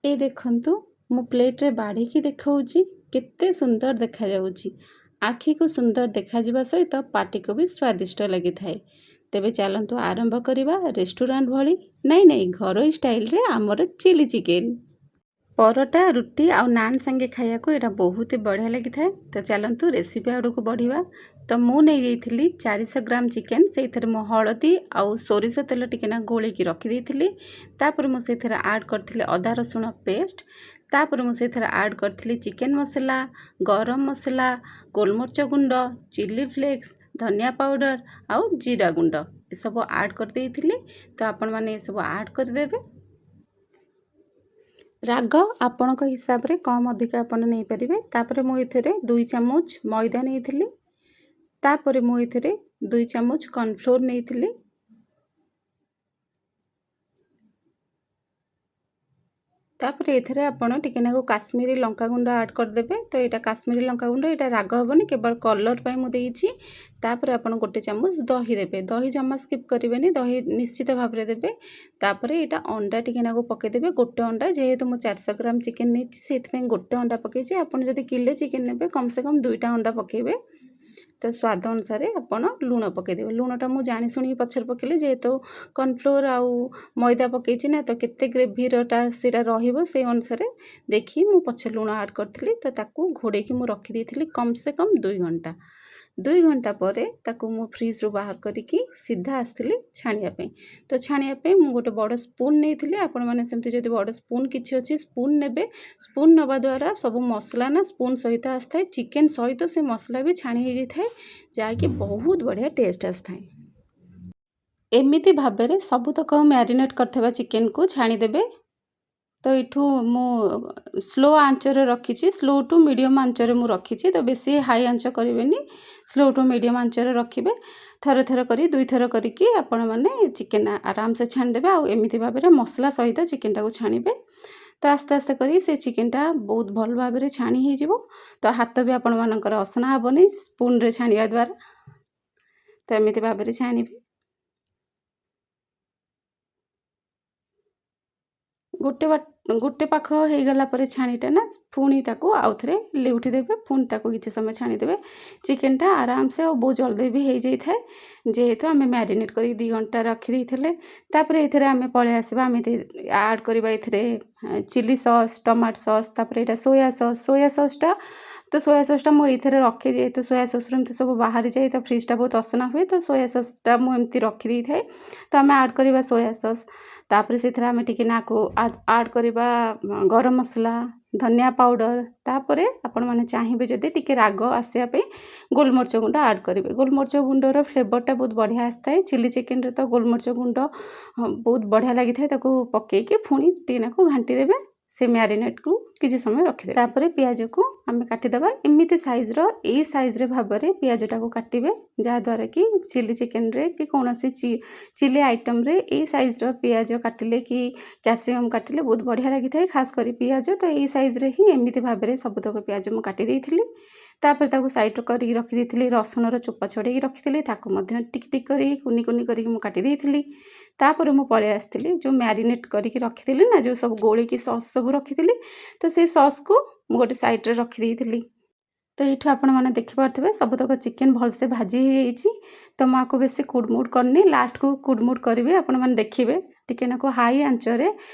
ଏ ଦେଖନ୍ତୁ, ମୁଁ ପ୍ଲେଟ୍ରେ ବାଢ଼ିକି ଦେଖାଉଛି, କେତେ ସୁନ୍ଦର ଦେଖାଯାଉଛି। ଆଖିକୁ ସୁନ୍ଦର ଦେଖାଯିବା ସହିତ ପାଟିକୁ ବି ସ୍ୱାଦିଷ୍ଟ ଲାଗିଥାଏ। ତେବେ ଚାଲନ୍ତୁ ଆରମ୍ଭ କରିବା ରେଷ୍ଟୁରାଣ୍ଟ ଭଳି, ନାଇଁ ନାଇଁ, ଘରୋଇ ଷ୍ଟାଇଲରେ ଆମର ଚିଲି ଚିକେନ୍। ପରଟା, ରୁଟି ଆଉ ନାନ୍ ସାଙ୍ଗେ ଖାଇବାକୁ ଏଇଟା ବହୁତ ବଢ଼ିଆ ଲାଗିଥାଏ। ତ ଚାଲନ୍ତୁ ରେସିପି ଆଡ଼କୁ ବଢ଼ିବା। ତ ମୁଁ ନେଇଯାଇଥିଲି 400 ଗ୍ରାମ ଚିକେନ୍। ସେଇଥିରେ ମୁଁ ହଳଦୀ ଆଉ ସୋରିଷ ତେଲ ଟିକେ ନା ଗୋଳେଇକି ରଖିଦେଇଥିଲି। ତାପରେ ମୁଁ ସେଇଥିରେ ଆଡ଼୍ କରିଥିଲି ଅଦା ରସୁଣ ପେଷ୍ଟ। ତାପରେ ମୁଁ ସେଇଥିରେ ଆଡ଼୍ କରିଥିଲି ଚିକେନ୍ ମସଲା, ଗରମ ମସଲା, ଗୋଲମରିଚ ଗୁଣ୍ଡ, ଚିଲି ଫ୍ଲେକ୍ସ, ଧନିଆ ପାଉଡ଼ର ଆଉ ଜିରା ଗୁଣ୍ଡ, ଏସବୁ ଆଡ଼୍ କରିଦେଇଥିଲି। ତ ଆପଣମାନେ ଏସବୁ ଆଡ଼୍ କରିଦେବେ। ରାଗ ଆପଣଙ୍କ ହିସାବରେ କମ୍ ଅଧିକ ଆପଣ ନେଇପାରିବେ। ତାପରେ ମୁଁ ଏଥିରେ 2 ଚାମଚ ମଇଦା ନେଇଥିଲି। ତାପରେ ମୁଁ ଏଥିରେ 2 ଚାମଚ କର୍ଣ୍ଣଫ୍ଲୋର୍ ନେଇଥିଲି। ତାପରେ ଏଥିରେ ଆପଣ ଟିକେ ନାକୁ କାଶ୍ମୀରୀ ଲଙ୍କା ଗୁଣ୍ଡ ଆଡ଼୍ କରିଦେବେ। ତ ଏଇଟା କାଶ୍ମୀରୀ ଲଙ୍କା ଗୁଣ୍ଡ, ଏଇଟା ରାଗ ହେବନି, କେବଳ କଲର୍ ପାଇଁ ମୁଁ ଦେଇଛି। ତାପରେ ଆପଣ 1 ଚାମଚ ଦହି ଦେବେ। ଦହି ଜମା ସ୍କିପ୍ କରିବେନି, ଦହି ନିଶ୍ଚିତ ଭାବରେ ଦେବେ। ତାପରେ ଏଇଟା ଅଣ୍ଡା ଟିକେ ନାକୁ ପକାଇଦେବେ, ଗୋଟେ ଅଣ୍ଡା। ଯେହେତୁ ମୁଁ 400 ଗ୍ରାମ ଚିକେନ୍ ନେଇଛି, ସେଇଥିପାଇଁ ଗୋଟେ ଅଣ୍ଡା ପକାଇଛି। ଆପଣ ଯଦି କିଲେ ଚିକେନ୍ ନେବେ, କମ୍ ସେ କମ୍ ଦୁଇଟା ଅଣ୍ଡା ପକାଇବେ। ତ ସ୍ୱାଦ ଅନୁସାରେ ଆପଣ ଲୁଣ ପକାଇଦେବେ। ଲୁଣଟା ମୁଁ ଜାଣି ଶୁଣିକି ପଛରେ ପକାଇଲି, ଯେହେତୁ କର୍ଣ୍ଣଫ୍ଲୋର୍ ଆଉ ମଇଦା ପକାଇଛି ନା, ତ କେତେ ଗ୍ରେଭିରଟା ସେଇଟା ରହିବ, ସେଇ ଅନୁସାରେ ଦେଖି ମୁଁ ପଛରେ ଲୁଣ ଆଡ଼୍ କରିଥିଲି। ତ ତାକୁ ଘୋଡ଼େଇକି ମୁଁ ରଖିଦେଇଥିଲି କମ୍ ସେ କମ୍ 2 ଘଣ୍ଟା। 2 ଘଣ୍ଟା ପରେ ତାକୁ ମୁଁ ଫ୍ରିଜ୍ରୁ ବାହାର କରିକି ସିଧା ଆସିଥିଲି ଛାଣିବା ପାଇଁ। ତ ଛାଣିବା ପାଇଁ ମୁଁ ଗୋଟେ ବଡ଼ ସ୍ପୁନ୍ ନେଇଥିଲି। ଆପଣମାନେ ସେମିତି ଯଦି ବଡ଼ ସ୍ପୁନ୍ କିଛି ଅଛି, ସ୍ପୁନ୍ ନେବେ। ସ୍ପୁନ୍ ନେବା ଦ୍ୱାରା ସବୁ ମସଲା ନା ସ୍ପୁନ୍ ସହିତ ଆସିଥାଏ, ଚିକେନ୍ ସହିତ ସେ ମସଲା ବି ଛାଣି ହେଇଯାଇଥାଏ, ଯାହାକି ବହୁତ ବଢ଼ିଆ ଟେଷ୍ଟ ଆସିଥାଏ। ଏମିତି ଭାବରେ ସବୁତକ ମ୍ୟାରିନେଟ୍ କରିଥିବା ଚିକେନ୍କୁ ଛାଣିଦେବେ। ତ ଏଇଠୁ ମୁଁ ସ୍ଲୋ ଆଞ୍ଚରେ ରଖିଛି, ସ୍ଲୋ ଟୁ ମିଡ଼ିୟମ୍ ଆଞ୍ଚରେ ମୁଁ ରଖିଛି। ତ ବେଶୀ ହାଇ ଆଞ୍ଚ କରିବେନି, ସ୍ଲୋ ଟୁ ମିଡ଼ିୟମ୍ ଆଞ୍ଚରେ ରଖିବେ। ଥରେ ଥରେ କରି, ଦୁଇଥର କରିକି ଆପଣମାନେ ଚିକେନ୍ ଆରାମସେ ଛାଣିଦେବେ ଆଉ ଏମିତି ଭାବରେ ମସଲା ସହିତ ଚିକେନ୍ଟାକୁ ଛାଣିବେ। ତ ଆସ୍ତେ ଆସ୍ତେ କରି ସେ ଚିକେନ୍ଟା ବହୁତ ଭଲ ଭାବରେ ଛାଣି ହେଇଯିବ। ତ ହାତ ବି ଆପଣମାନଙ୍କର ଅସନା ହେବନି ସ୍ପୁନ୍ରେ ଛାଣିବା ଦ୍ୱାରା। ତ ଏମିତି ଭାବରେ ଛାଣିବେ। ଗୋଟେ ପାଖ ହେଇଗଲା ପରେ ଛାଣିଟା ନା ପୁଣି ତାକୁ ଆଉଥରେ ଲେଉଟି ଦେବେ, ପୁଣି ତାକୁ କିଛି ସମୟ ଛାଣିଦେବେ। ଚିକେନଟା ଆରାମସେ ଆଉ ବହୁତ ଜଲ୍ଦି ବି ହେଇଯାଇଥାଏ, ଯେହେତୁ ଆମେ ମ୍ୟାରିନେଟ୍ କରିକି 2 ଘଣ୍ଟା ରଖିଦେଇଥିଲେ। ତାପରେ ଏଥିରେ ଆମେ ପଳେଇ ଆସିବା, ଆମେ ଆଡ଼୍ କରିବା ଏଥିରେ ଚିଲି ସସ୍, ଟମାଟୋ ସସ୍, ତାପରେ ଏଇଟା ସୋୟା ସସ୍। ସୋୟା ସସ୍ଟା, ତ ସୋୟା ସସ୍ଟା ମୁଁ ଏଇଥିରେ ରଖେ, ଯେହେତୁ ସୋୟା ସସ୍ରୁ ଏମିତି ସବୁ ବାହାରିଯାଏ, ତ ଫ୍ରିଜ୍ଟା ବହୁତ ଅସନା ହୁଏ, ତ ସୋୟା ସସ୍ଟା ମୁଁ ଏମିତି ରଖିଦେଇଥାଏ। ତ ଆମେ ଆଡ଼୍ କରିବା ସୋୟା ସସ୍। ତାପରେ ସେଥିରେ ଆମେ ଟିକେ ନାକୁ ଆଡ଼୍ କରିବା ଗରମ ମସଲା, ଧନିଆ ପାଉଡ଼ର। ତାପରେ ଆପଣମାନେ ଚାହିଁବେ ଯଦି ଟିକେ ରାଗ ଆସିବା ପାଇଁ ଗୋଲମରିଚ ଗୁଣ୍ଡ ଆଡ଼୍ କରିବେ। ଗୋଲମରିଚ ଗୁଣ୍ଡର ଫ୍ଲେଭରଟା ବହୁତ ବଢ଼ିଆ ଆସିଥାଏ ଚିଲି ଚିକେନରେ। ତ ଗୋଲମରିଚ ଗୁଣ୍ଡ ବହୁତ ବଢ଼ିଆ ଲାଗିଥାଏ। ତାକୁ ପକାଇକି ପୁଣି ଟିକେ ନାକୁ ଘାଣ୍ଟି ଦେବେ। ସେ ମ୍ୟାରିନେଟ୍କୁ କିଛି ସମୟ ରଖିଦେବେ। ତାପରେ ପିଆଜକୁ ଆମେ କାଟିଦେବା ଏମିତି ସାଇଜ୍ର। ଏଇ ସାଇଜ୍ରେ ଭାବରେ ପିଆଜଟାକୁ କାଟିବେ, ଯାହାଦ୍ୱାରା କି ଚିଲି ଚିକେନରେ କି କୌଣସି ଚିଲି ଆଇଟମ୍ରେ ଏଇ ସାଇଜ୍ର ପିଆଜ କାଟିଲେ କି କ୍ୟାପ୍ସିକମ୍ କାଟିଲେ ବହୁତ ବଢ଼ିଆ ଲାଗିଥାଏ, ଖାସ୍ କରି ପିଆଜ। ତ ଏଇ ସାଇଜ୍ରେ ହିଁ ଏମିତି ଭାବରେ ସବୁତକ ପିଆଜ ମୁଁ କାଟି ଦେଇଥିଲି। ତାପରେ ତାକୁ ସାଇଡ଼୍ କରିକି ରଖିଦେଇଥିଲି। ରସୁଣର ଚୋପା ଛଡ଼େଇକି ରଖିଥିଲି, ତାକୁ ମଧ୍ୟ ଟିକ ଟିକ କରି, କୁନି କୁନି କରିକି ମୁଁ କାଟି ଦେଇଥିଲି। ତାପରେ ମୁଁ ପଳେଇ ଆସିଥିଲି, ଯେଉଁ ମ୍ୟାରିନେଟ୍ କରିକି ରଖିଥିଲି ନା, ଯେଉଁ ସବୁ ଗୋଳେଇକି ସସ୍ ସବୁ ରଖିଥିଲି, ତ ସେଇ ସସ୍କୁ ମୁଁ ଗୋଟେ ସାଇଡ଼୍ରେ ରଖିଦେଇଥିଲି। ତ ଏଇଠୁ ଆପଣମାନେ ଦେଖିପାରୁଥିବେ, ସବୁତକ ଚିକେନ୍ ଭଲସେ ଭାଜି ହେଇଯାଇଛି। ତ ମୁଁ ଆକୁ ବେଶୀ କୁଡ଼ମୁଡ଼ କରିନି, ଲାଷ୍ଟକୁ କୁଡ଼ମୁଡ଼ କରିବି, ଆପଣମାନେ ଦେଖିବେ। ଟିକେ ନାକୁ ହାଇ ଆଞ୍ଚରେ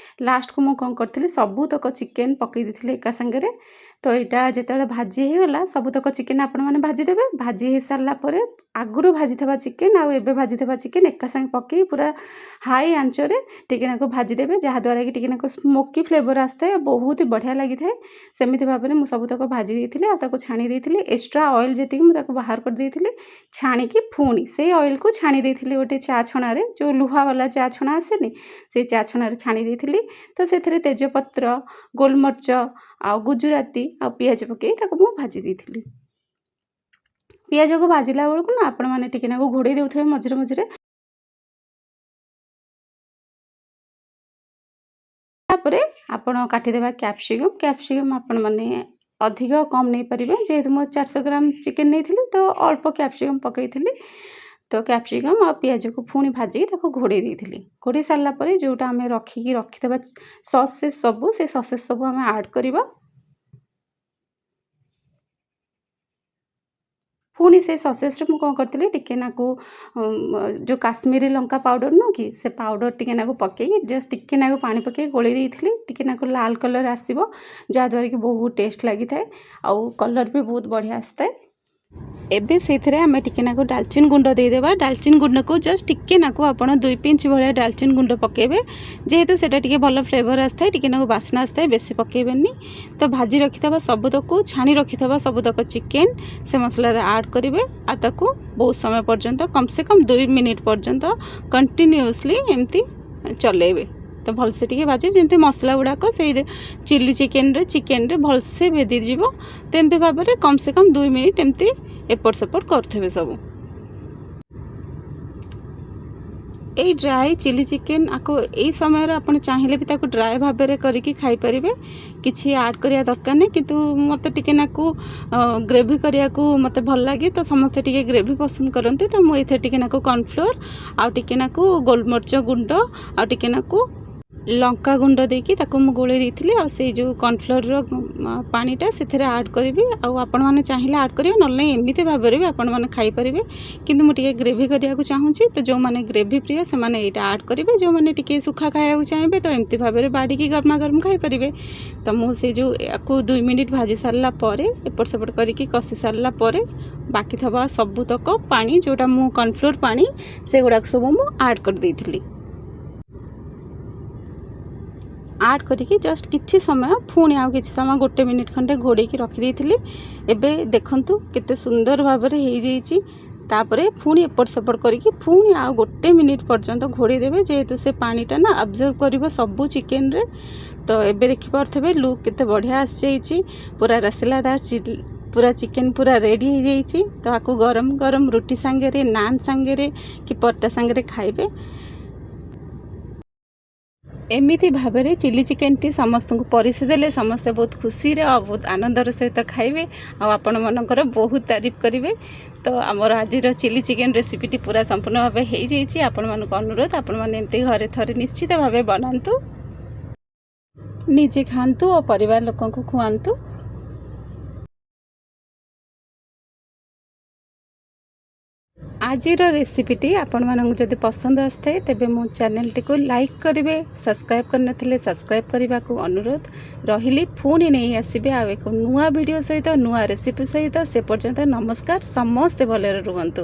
ଲାଷ୍ଟକୁ ମୁଁ କ'ଣ କରିଥିଲି, ସବୁତକ ଚିକେନ୍ ପକାଇ ଦେଇଥିଲି ଏକା ସାଙ୍ଗରେ। ତ ଏଇଟା ଯେତେବେଳେ ଭାଜି ହେଇଗଲା, ସବୁତକ ଚିକେନ୍ ଆପଣମାନେ ଭାଜିଦେବେ। ଭାଜି ହେଇସାରିଲା ପରେ ଆଗରୁ ଭାଜିଥିବା ଚିକେନ୍ ଆଉ ଏବେ ଭାଜିଥିବା ଚିକେନ୍ ଏକା ସାଙ୍ଗେ ପକାଇ ପୁରା ହାଇ ଆଞ୍ଚରେ ଟିକେ ନାକୁ ଭାଜିଦେବେ, ଯାହାଦ୍ୱାରା କି ଟିକେ ନାକୁ ସ୍ମୋକି ଫ୍ଲେଭର୍ ଆସିଥାଏ, ବହୁତ ବଢ଼ିଆ ଲାଗିଥାଏ। ସେମିତି ଭାବରେ ମୁଁ ସବୁତକ ଭାଜି ଦେଇଥିଲି ଆଉ ତାକୁ ଛାଣି ଦେଇଥିଲି। ଏକ୍ସଟ୍ରା ଅଏଲ୍ ଯେତିକି ମୁଁ ତାକୁ ବାହାର କରିଦେଇଥିଲି ଛାଣିକି। ପୁଣି ସେଇ ଅଏଲ୍କୁ ଛାଣି ଦେଇଥିଲି ଗୋଟେ ଚା ଛଣାରେ, ଯେଉଁ ଲୁହାବାଲା ଚା ଛଣା ଆସେନି, ସେଇ ଚା ଛଣାରେ ଛାଣି ଦେଇଥିଲି। ତ ସେଥିରେ ତେଜପତ୍ର, ଗୋଲମରିଚ ଆଉ ଗୁଜୁରାତି ଆଉ ପିଆଜ ପକାଇ ତାକୁ ମୁଁ ଭାଜି ଦେଇଥିଲି। ପିଆଜକୁ ଭାଜିଲା ବେଳକୁ ନା ଆପଣମାନେ ଟିକେ ନାକୁ ଘୋଡ଼େଇ ଦେଉଥିବେ ମଝିରେ ମଝିରେ। ତାପରେ ଆପଣ କାଟିଦେବା କ୍ୟାପ୍ସିକମ୍। କ୍ୟାପ୍ସିକମ୍ ଆପଣମାନେ ଅଧିକ କମ୍ ନେଇପାରିବେ। ଯେହେତୁ ମୁଁ 400 ଗ୍ରାମ ଚିକେନ୍ ନେଇଥିଲି, ତ ଅଳ୍ପ କ୍ୟାପ୍ସିକମ୍ ପକାଇଥିଲି। ତ କ୍ୟାପ୍ସିକମ୍ ଆଉ ପିଆଜକୁ ପୁଣି ଭାଜିକି ତାକୁ ଘୋଡ଼େଇ ଦେଇଥିଲି। ଘୋଡ଼େଇ ସାରିଲା ପରେ ଯେଉଁଟା ଆମେ ରଖିକି ରଖିଥିବା ସସେସ୍ ସବୁ, ସେ ସସେସ୍ ସବୁ ଆମେ ଆଡ଼୍ କରିବା। ପୁଣି ସେ ସସେସ୍ରେ ମୁଁ କ'ଣ କରିଥିଲି, ଟିକେ ନାକୁ ଯେଉଁ କାଶ୍ମୀରୀ ଲଙ୍କା ପାଉଡ଼ର ନୁହଁ କି, ସେ ପାଉଡ଼ର ଟିକେ ନାକୁ ପକାଇକି, ଜଷ୍ଟ ଟିକେ ନାକୁ ପାଣି ପକାଇ ଗୋଳେଇ ଦେଇଥିଲି। ଟିକେ ନାକୁ ଲାଲ କଲର୍ ଆସିବ, ଯାହାଦ୍ୱାରା କି ବହୁତ ଟେଷ୍ଟ ଲାଗିଥାଏ ଆଉ କଲର୍ ବି ବହୁତ ବଢ଼ିଆ ଆସିଥାଏ। ଏବେ ସେଇଥିରେ ଆମେ ଟିକେ ନାକୁ ଡାଲଚିନି ଗୁଣ୍ଡ ଦେଇଦେବା। ଡାଲଚିନି ଗୁଣ୍ଡକୁ ଜଷ୍ଟ ଟିକେ ନାକୁ ଆପଣ 2 ପିଞ୍ଚ ଭଳିଆ ଡାଲଚିନି ଗୁଣ୍ଡ ପକାଇବେ, ଯେହେତୁ ସେଇଟା ଟିକେ ଭଲ ଫ୍ଲେଭର୍ ଆସିଥାଏ, ଟିକେ ନାକୁ ବାସ୍ନା ଆସିଥାଏ। ବେଶୀ ପକାଇବେନି। ତ ଭାଜି ରଖିଥିବା ସବୁତକୁ, ଛାଣି ରଖିଥିବା ସବୁତକ ଚିକେନ୍ ସେ ମସଲାରେ ଆଡ଼୍ କରିବେ ଆଉ ତାକୁ ବହୁତ ସମୟ ପର୍ଯ୍ୟନ୍ତ, କମ୍ ସେ କମ୍ 2 ମିନିଟ୍ ପର୍ଯ୍ୟନ୍ତ କଣ୍ଟିନ୍ୟୁଅସଲି ଏମିତି ଚଲେଇବେ। ତ ଭଲସେ ଟିକେ ଭାଜିବେ, ଯେମିତି ମସଲା ଗୁଡ଼ାକ ସେଇ ଚିଲି ଚିକେନରେ ଭଲସେ ଭେଦିଯିବ। ତ ଏମିତି ଭାବରେ କମ୍ ସେ କମ୍ 2 ମିନିଟ୍ ଏମିତି ଏପଟ ସେପଟ କରୁଥିବେ ସବୁ। ଏଇ ଡ୍ରାଏ ଚିଲି ଚିକେନ୍ ଆକୁ ଏଇ ସମୟରେ ଆପଣ ଚାହିଁଲେ ବି ତାକୁ ଡ୍ରାଏ ଭାବରେ କରିକି ଖାଇପାରିବେ, କିଛି ଆଡ଼୍ କରିବା ଦରକାର ନାହିଁ। କିନ୍ତୁ ମୋତେ ଟିକେ ନାକୁ ଗ୍ରେଭି କରିବାକୁ ମୋତେ ଭଲ ଲାଗେ। ତ ସମସ୍ତେ ଟିକେ ଗ୍ରେଭି ପସନ୍ଦ କରନ୍ତି। ତ ମୁଁ ଏଥିରେ ଟିକେ ନାକୁ କର୍ଣ୍ଣଫ୍ଲୋର୍ ଆଉ ଟିକେ ନାକୁ ଗୋଲମରିଚ ଗୁଣ୍ଡ ଆଉ ଟିକେ ନାକୁ ଲଙ୍କା ଗୁଣ୍ଡ ଦେଇକି ତାକୁ ମୁଁ ଗୋଳେଇ ଦେଇଥିଲି। ଆଉ ସେଇ ଯେଉଁ କର୍ଣ୍ଣଫ୍ଲୋର୍ର ପାଣିଟା ସେଥିରେ ଆଡ଼୍ କରିବି। ଆଉ ଆପଣମାନେ ଚାହିଁଲେ ଆଡ଼୍ କରିବେ, ନହେଲେ ନାହିଁ ଏମିତି ଭାବରେ ବି ଆପଣମାନେ ଖାଇପାରିବେ। କିନ୍ତୁ ମୁଁ ଟିକେ ଗ୍ରେଭି କରିବାକୁ ଚାହୁଁଛି। ତ ଯେଉଁମାନେ ଗ୍ରେଭି ପ୍ରିୟ, ସେମାନେ ଏଇଟା ଆଡ଼୍ କରିବେ। ଯେଉଁମାନେ ଟିକେ ଶୁଖା ଖାଇବାକୁ ଚାହିଁବେ, ତ ଏମିତି ଭାବରେ ବାଡ଼ିକି ଗରମା ଗରମ ଖାଇପାରିବେ। ତ ମୁଁ ସେ ଯେଉଁ ୟାକୁ 2 ମିନିଟ୍ ଭାଜି ସାରିଲା ପରେ, ଏପଟ ସେପଟ କରିକି କଷି ସାରିଲା ପରେ, ବାକି ଥିବା ସବୁତକ ପାଣି, ଯେଉଁଟା ମୁଁ କର୍ଣ୍ଣଫ୍ଲୋର୍ ପାଣି, ସେଗୁଡ଼ାକ ସବୁ ମୁଁ ଆଡ଼୍ କରିଦେଇଥିଲି। ଆଡ଼୍ କରିକି ଜଷ୍ଟ କିଛି ସମୟ, ପୁଣି ଆଉ କିଛି ସମୟ, ଗୋଟେ ମିନିଟ୍ ଖଣ୍ଡେ ଘୋଡ଼େଇକି ରଖିଦେଇଥିଲି। ଏବେ ଦେଖନ୍ତୁ କେତେ ସୁନ୍ଦର ଭାବରେ ହେଇଯାଇଛି। ତାପରେ ପୁଣି ଏପଟ ସେପଟ କରିକି ପୁଣି ଆଉ ଗୋଟେ ମିନିଟ୍ ପର୍ଯ୍ୟନ୍ତ ଘୋଡ଼େଇ ଦେବେ, ଯେହେତୁ ସେ ପାଣିଟା ନା ଆବଜର୍ଭ କରିବ ସବୁ ଚିକେନରେ। ତ ଏବେ ଦେଖିପାରୁଥିବେ ଲୁକ୍ କେତେ ବଢ଼ିଆ ଆସିଯାଇଛି। ପୁରା ରସିଲାଦାର ଚିଲି ପୁରା ଚିକେନ୍ ପୁରା ରେଡ଼ି ହେଇଯାଇଛି। ତ ଆକୁ ଗରମ ଗରମ ରୁଟି ସାଙ୍ଗରେ, ନାନ୍ ସାଙ୍ଗରେ କି ପରଟା ସାଙ୍ଗରେ ଖାଇବେ। ଏମିତି ଭାବରେ ଚିଲି ଚିକେନଟି ସମସ୍ତଙ୍କୁ ପରିଷି ଦେଲେ ସମସ୍ତେ ବହୁତ ଖୁସିରେ ଆଉ ବହୁତ ଆନନ୍ଦର ସହିତ ଖାଇବେ ଆଉ ଆପଣମାନଙ୍କର ବହୁତ ତାରିଫ କରିବେ। ତ ଆମର ଆଜିର ଚିଲି ଚିକେନ ରେସିପିଟି ପୁରା ସମ୍ପୂର୍ଣ୍ଣ ଭାବେ ହେଇଯାଇଛି। ଆପଣମାନଙ୍କୁ ଅନୁରୋଧ, ଆପଣମାନେ ଏମିତି ଘରେ ଥରେ ନିଶ୍ଚିତ ଭାବେ ବନାନ୍ତୁ, ନିଜେ ଖାଆନ୍ତୁ ଓ ପରିବାର ଲୋକଙ୍କୁ ଖୁଆନ୍ତୁ। ଆଜିର ରେସିପିଟି ଆପଣମାନଙ୍କୁ ଯଦି ପସନ୍ଦ ଆସିଥାଏ, ତେବେ ମୋ ଚ୍ୟାନେଲଟିକୁ ଲାଇକ୍ କରିବେ। ସବସ୍କ୍ରାଇବ୍ କରିନଥିଲେ ସବସ୍କ୍ରାଇବ୍ କରିବାକୁ ଅନୁରୋଧ ରହିଲି। ପୁଣି ନେଇ ଆସିବି ଆଉ ଏକ ନୂଆ ଭିଡ଼ିଓ ସହିତ, ନୂଆ ରେସିପି ସହିତ। ସେ ପର୍ଯ୍ୟନ୍ତ ନମସ୍କାର। ସମସ୍ତେ ଭଲରେ ରୁହନ୍ତୁ।